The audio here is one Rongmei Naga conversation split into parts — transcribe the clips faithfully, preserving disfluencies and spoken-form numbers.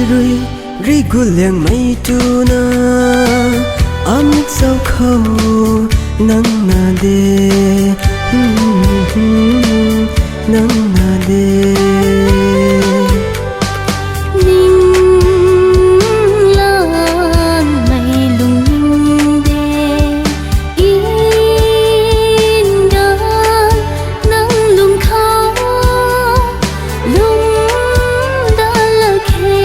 Rui, rui guliangmei tuna, amik zau khou nang na de, nang na de. Ning lanmei lungning de, in gan nang lung khou lum da lak khe.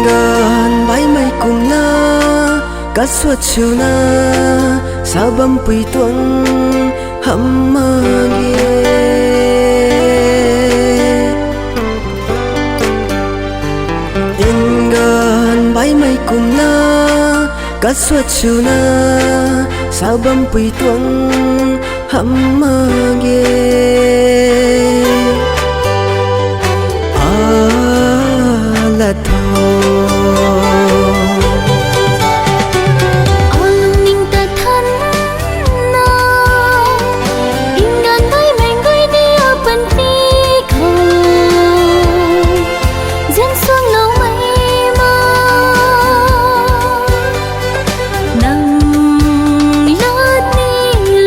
Nganv baihmei kumna, kasuat swna, sa bampui tuang hamh mak ge. Nganv baihmei kumna, kasuat swna, sa bampui tuang hamh mak ge. A la tho. Alungning ta thanna, nganv baihmei guay ni apanty khou nziansuangloumei ma. Nang lat ni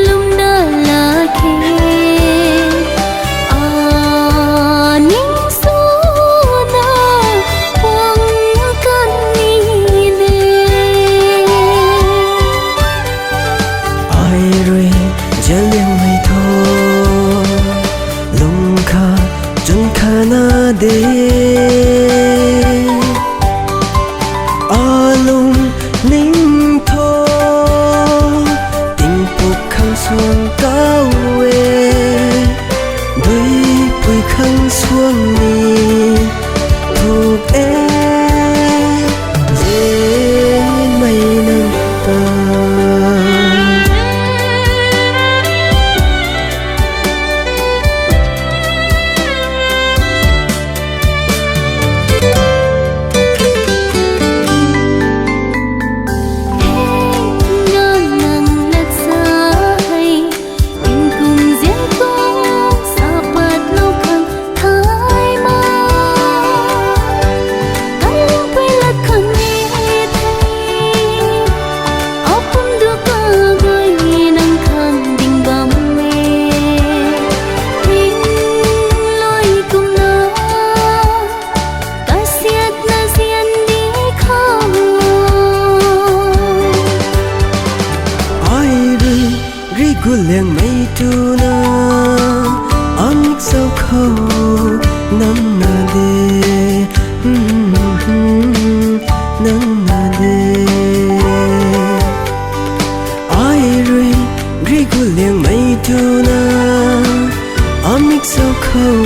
lum da lak khe, a ningsuna puang kan ni de. Ai rui zaliangmei tho, lung kha chwn kha na de. Alungning tho, tingpuk khang suang kau e, duipui khang suang ni thuk e, zenmei nang ta. Ai rui, rui guliangmei tuna, amik zau khou nang na de, nang na de. Ai rui, rui guliangmei tuna, amik zau khou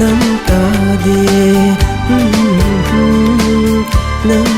nang ta de, nang